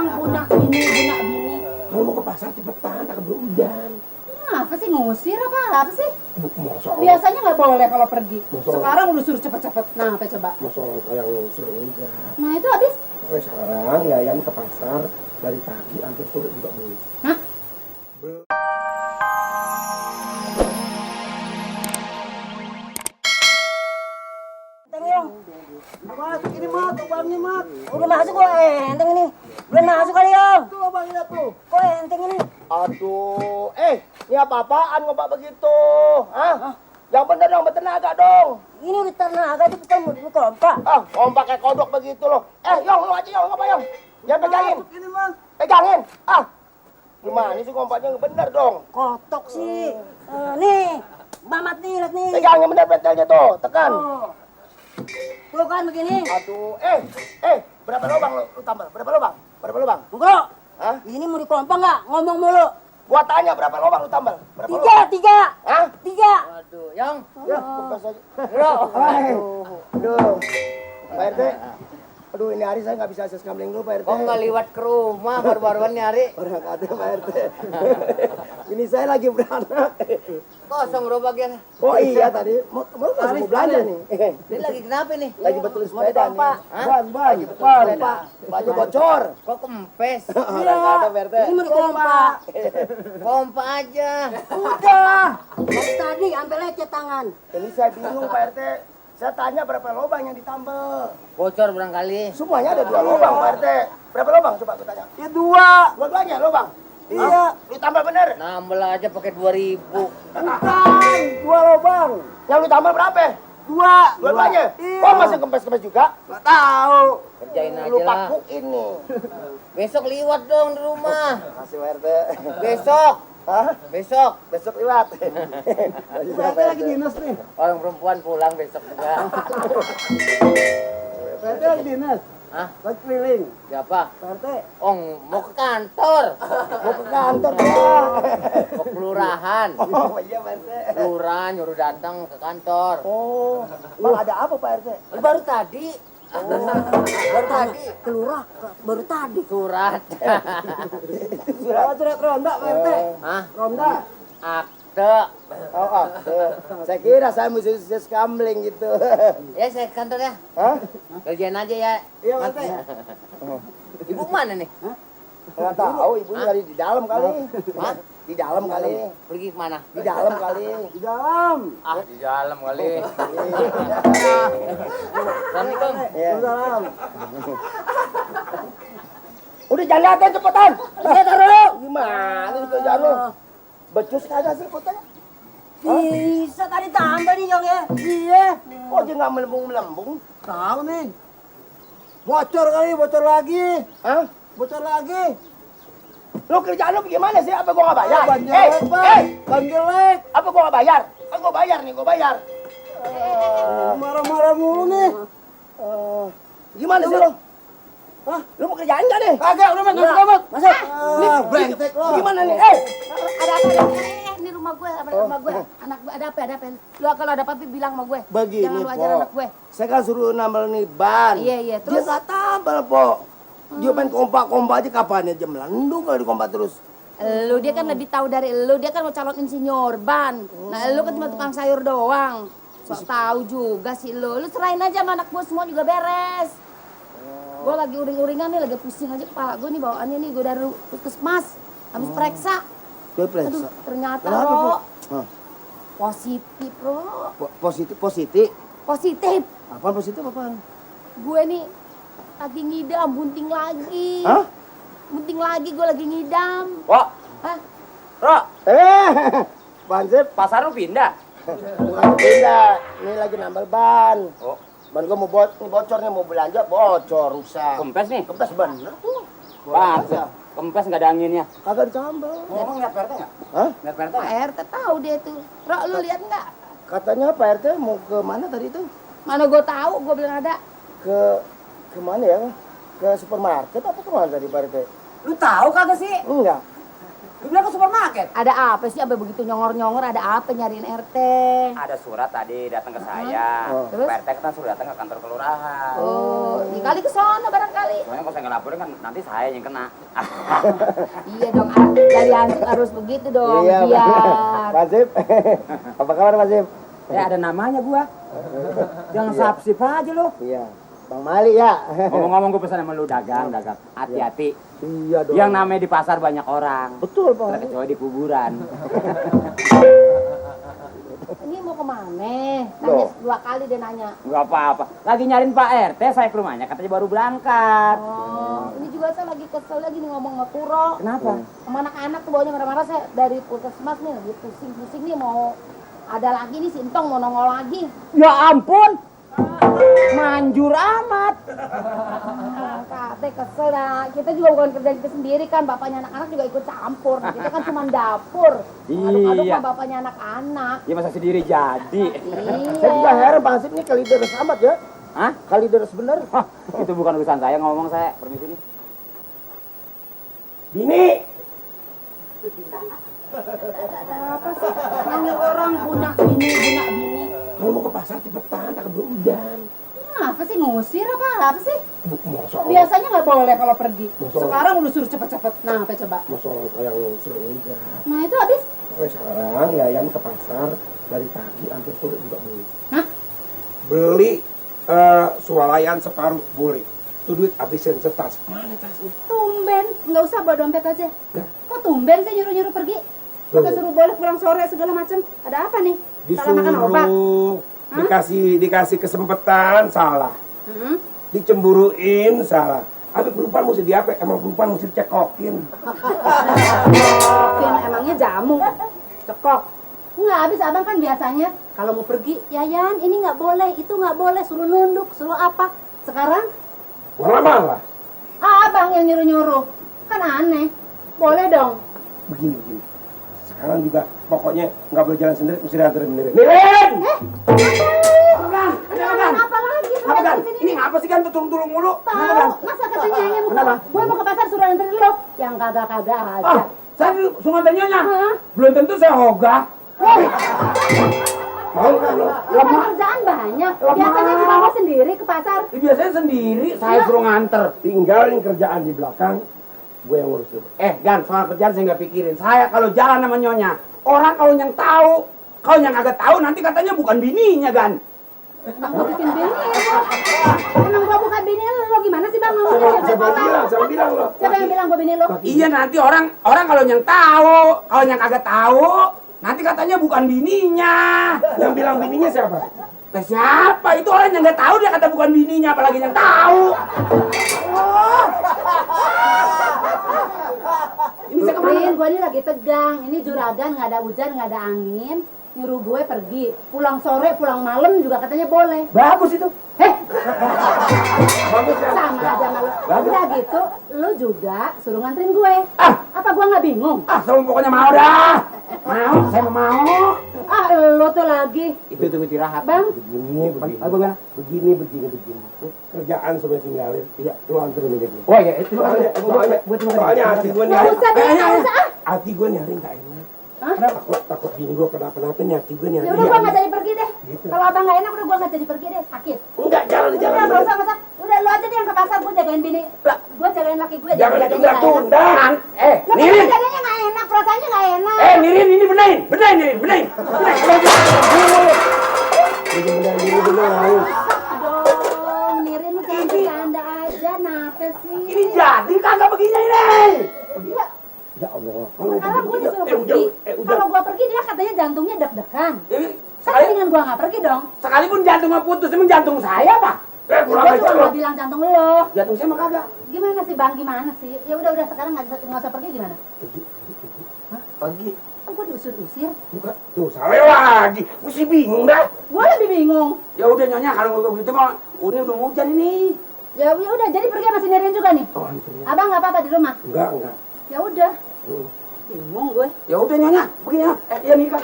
bilang bunak bini. Kalau mau ke pasar cepetan, tak keburu hujan. Nah, apa sih ngusir apa sih? Masa Biasanya nggak boleh kalau pergi. Masa Sekarang udah suruh cepet-cepet. Nah, apa coba? Masa orang sayang ngusir enggak. Nah, itu habis. Pokoknya sekarang Yayan ke pasar dari pagi sampai sore juga boleh. Hah? Masuk ini mat, abangnya mat. Udah masuk kok enteng ini. Belum masuk kali Om. Tuh abangnya tuh. Kok enteng ini? Aduh, ini apa-apaan ngomong begitu? Hah? Yang bener yang bertenaga dong. Ini udah tenaga itu bukan mau kompak. Kompak kayak kodok begitu loh. Yong, lu aja Yong, ngapa Yong? Jangan pegangin. Masuk ini Mas. Pegangin. Gimana sih kompaknya yang bener dong? Kotok sih. Nih, Mamat nih, lihat nih. Pegangin bener pentelnya tuh, tekan. Tuh kan begini. Aduh, berapa lubang lu tambah? Berapa lubang? Berapa lubang? Enggak. Hah? Ini mau dikompak nggak? Ngomong mulu. Gua tanya berapa lubang lu tambah? Berapa Tiga. Hah? Tiga. Waduh, Yang. Ya, kempes aja. Aduh. Pak RT. Aduh, ini hari saya nggak bisa akses kamling dulu, Pak RT. Kok nggak liwat ke rumah baru-baruan nyari? Orang ada, Pak RT. Ini saya lagi beranak. Kosong gerobaknya. Oh iya tadi, mau belanja nih. Ini lagi kenapa nih? Lagi betul sepeda nih. Hah? Baju bocor. Kok kempes? Orang nggak ada, Pak RT. Ini mau dikompak. Pompa aja. Udah. Dari tadi sampai lecet tangan. Ini saya bingung, Pak RT. Saya tanya berapa lubang yang ditambal. Bocor barangkali. Semuanya ada 2 lubang, Pak RT. Berapa lubang coba aku tanya? Ya 2. Dua-duanya lubang. Iya. Lu tambal bener? Nambel aja pakai 2.000. Bukan. 2 lubang. Yang lu tambal berapa? 2. Dua-duanya? Iya. Oh, masih kempes-kempes juga? Nggak tahu. Kerjain Lu aja lah. pakuin nih. Besok liwat dong di rumah. Makasih, Pak RT. Besok. Hah? Besok. Besok lewat. Pak RT lagi dinas nih. Orang perempuan pulang besok juga. Pak RT lagi dinas. Hah? Lagi keliling. Siapa? Pak RT. Mau ke kantor. Mau ke kantor dia. Ke kelurahan. Oh iya, Pak RT. Kelurahan nyuruh datang ke kantor. Oh, Bang ada apa Pak RT? Baru tadi. Baru tadi. Kelurah. Baru tadi. Surat. Surat ronda Pak RT. Hah? Ronda. Akte. Oh, saya kira saya mesti skambling gitu. Ya saya ke kantor ya. Hah? Kerjain aja ya. Iya Pak RT. Ibu mana nih? Nggak tahu, ibunya tadi di dalam kali. Hah? Di dalam kali. Pergi kemana? Di dalam kali. Di dalam. Ah, di dalam kali. Assalamualaikum. Iya. Di dalam. Udah jangan liatin cepetan. Lihat dulu. Gimana sih kerjaan lu? Becus kagak sih fotonya? Bisa tadi tambah nih Yong ya. Iya. Kok dia nggak melembung-melembung? Tahu nih. Bocor kali, bocor lagi. Hah? Bocor lagi. Lu kerjaan lu gimana sih? Apa gua nggak bayar? Ban jelek, Pak. Ban jelek. Apa gua nggak bayar? Kan gua bayar nih, gua bayar. Marah-marah mulu nih. Gimana sih lu? Hah? Lu mau kerjain nggak nih? Kagak, udah masuk. Masuk. Brengsek lo. Gimana nih? Ada apa? Ini rumah gue, rumah gue. Anak gue ada apa? Lu kalau ada apa bilang sama gue. Begini, Jangan lu ajar Po. anak gue. Saya kan suruh nambal nih ban. Iya, Dia terus? nggak tambal, Po. Dia main kompak-kompak aja kapan aja melendung kalau di kompak terus. Lu dia kan lebih tahu dari lu, dia kan mau calon insinyur ban. Nah, lu kan cuma tukang sayur doang. Sok tahu juga sih lu. Lu serahin aja sama anak gue semua juga beres. Gue lagi uring-uringan nih, lagi pusing aja kepala gue nih bawaannya nih, gue dari puskesmas habis periksa. Gue periksa. Aduh, ternyata Kenapa, Ro, Po? Hah? positif, Ro. Positif. Positif. Apaan positif apaan? Gue nih lagi ngidam, bunting lagi. Hah? Bunting lagi, gue lagi ngidam. Wah, Hah? Ro, Bansip. pasar lu pindah. Bukan pindah. Ini lagi nambal ban. Oh, Ban gue mau bocor nih, mau belanja bocor, rusak. kempes nih. Kempes bener. Pak, kempes nggak ada anginnya. Kagak ditambal. Ngomong lihat PRT nggak? Hah? Lihat PRT Pak RT tahu dia tuh. Ro, lu lihat nggak? Katanya Pak RT mau ke mana tadi itu? Mana gue tahu, gue bilang ada. Ke mana ya? Ke supermarket apa ke mana tadi Pak RT? Lu tahu kagak sih? Enggak. Lu bilang ke supermarket. Ada apa sih abah begitu nyongor-nyongor, ada apa nyariin RT? Ada surat tadi datang ke saya. Terus? Pak RT kan suruh datang ke kantor kelurahan. Oh, kali ke sono barangkali. Soalnya kalau saya nggak laporin kan nanti saya yang kena. Iya dong, dari Hansip harus begitu dong, Iya, biar. Mas Sip. Apa kabar Mas Sip? Ada namanya gua. Jangan sapsip aja lo. Iya. Bang Mali ya. Ngomong-ngomong gue pesan sama lu dagang. Hati-hati. Iya dong. Yang namanya di pasar banyak orang. Betul, Bang. Kecuali di kuburan. Ini mau kemana? Nanya 2 kali dia nanya. Gak apa-apa. Lagi nyariin Pak RT, saya ke rumahnya. Katanya baru berangkat. Oh, ini juga saya lagi kesel lagi nih ngomong sama Kuro. Kenapa? Sama anak-anak tuh bawanya marah-marah, saya dari puskesmas nih lagi pusing-pusing nih mau ada lagi nih si Entong mau nongol lagi. Ya ampun. Manjur amat. Kate kesel dah. Kita juga bukan kerjaan kita sendiri kan, bapaknya anak-anak juga ikut campur. Nah, kita kan cuma dapur. Aduk-aduk Iya. sama bapaknya anak-anak. Ya masa sendiri jadi. Saya juga Iya. heran Bang Sip nih kali deres amat ya. Hah? Kali deres bener. Hah, itu bukan urusan saya ngomong saya. Permisi nih. Bini, Apa sih? Nanya orang bunak bini. kalau mau ke pasar cepetan, tak keburu hujan. Apa sih ngusir apa sih? Masa Biasanya nggak boleh kalau pergi. Masa- Sekarang udah suruh cepet-cepet. Nah, apa coba? masa orang sayang ngusir enggak. Nah, itu habis. Pokoknya sekarang Yayan ke pasar dari pagi sampai sore juga boleh. Hah? Beli swalayan separuh boleh. Itu duit habisin setas. Mana tasnya? Tumben, nggak usah bawa dompet aja. Ya. Kok tumben sih nyuruh-nyuruh pergi? Pakai Tuh. suruh boleh pulang sore segala macam. Ada apa nih? Salah makan obat? Disuruh, dikasih kesempatan, salah. Hmm? Dicemburuin, salah. Tapi perempuan mesti diapa? Emang perempuan mesti dicekokin. Cekokin, emangnya jamu. Cekok. Nggak habis abang kan biasanya kalau mau pergi, Yayan ini nggak boleh, itu nggak boleh, suruh nunduk, suruh apa. Sekarang Malah. abang yang nyuruh-nyuruh. Kan aneh. Boleh dong. Begini. Sekarang juga pokoknya nggak boleh jalan sendiri, mesti diantarin Mirin. Mirin! Apa lagi? Apa kan? Ini ngapa sih kan tulung-tulung mulu? Tahu, masa katanya hanya Kenapa? gue mau ke pasar suruh anterin lo. Yang kagak-kagak aja. Ah, saya sungai tanyanya. Hah? Belum tentu saya hoga. Mau kan lo? Kan kerjaan banyak. Biasanya cuma lo sendiri ke pasar. Biasanya sendiri, saya suruh nganter. Tinggalin kerjaan di belakang, gue yang ngurus itu. Gan, soal kerjaan saya nggak pikirin. Saya kalau jalan sama nyonya, orang kalau yang tahu, kalau yang agak tahu nanti katanya bukan bininya, Gan. Emang gue bikin bini lo. Emang gue bukan bini lo gimana sih bang? Ngomongnya Siapa bilang lo? Siapa yang bilang gue bini lo? Iya nanti orang kalau yang tahu, kalau yang agak tahu, nanti katanya bukan bininya. Yang bilang bininya siapa? Lah siapa? Itu orang yang nggak tahu dia kata bukan bininya, apalagi yang tahu. Ini saya kemana? Rin, gue ini lagi tegang. Ini juragan, nggak ada hujan, nggak ada angin. Nyuruh gue pergi. Pulang sore, pulang malam juga katanya boleh. Bagus itu. Bagus ya? Sama aja sama lu. Udah gitu, lu juga suruh nganterin gue. Ah. Apa gue nggak bingung? Selalu pokoknya mau dah. Mau, saya mau. Lu tuh lagi. Itu istirahat. Bang, Begini. Kerjaan semua tinggalin. Iya, lu anterin ini. Oh iya, itu Soalnya hati gue nggak nyari. usah deh, nggak usah. Hati gue nyari nggak enak. Hah? Takut bini gue kenapa-napa nih, hati gue nyari. Ya udah gue nggak jadi pergi deh. Gitu. Kalau abang nggak enak, udah gue nggak jadi pergi deh. Sakit. Enggak, jalan. Udah nggak usah. Udah lu aja deh yang ke pasar, gue jagain bini. Gue jagain laki gue. Jangan jagainnya ditunda nggak enak. tunda. Lah Nirin. kan jaganya nggak enak, perasaannya nggak enak. Nirin, ini benain. Benain. Aduh, Nirin lu jangan bercanda aja, napa sih? Ini jadi kagak begini ini. Iya. Ya Allah. Sekarang gue disuruh pergi. udah. Kalau gue pergi dia katanya jantungnya deg-degan. Kan Sekali, dengan gue nggak pergi dong. sekalipun jantungnya putus, emang jantung saya pak. Kurang Gue aja cuma lo. nggak bilang jantung lo. Jantung saya mah kagak. Gimana sih bang? Gimana sih? Ya udah sekarang nggak usah pergi gimana? Pagi. Kok gue diusir-usir? Bukan. Tuh, salah lagi. Gue sih bingung dah. Gue lebih bingung. Ya udah nyonya kalau begitu mah ini udah hujan ini. Ya udah jadi pergi sama si Nirin juga nih. Oh, anterin. Abang nggak apa-apa di rumah? Enggak. Ya udah. Hmm. Bingung gue. Ya udah nyonya, begini ya. Ya nih kan.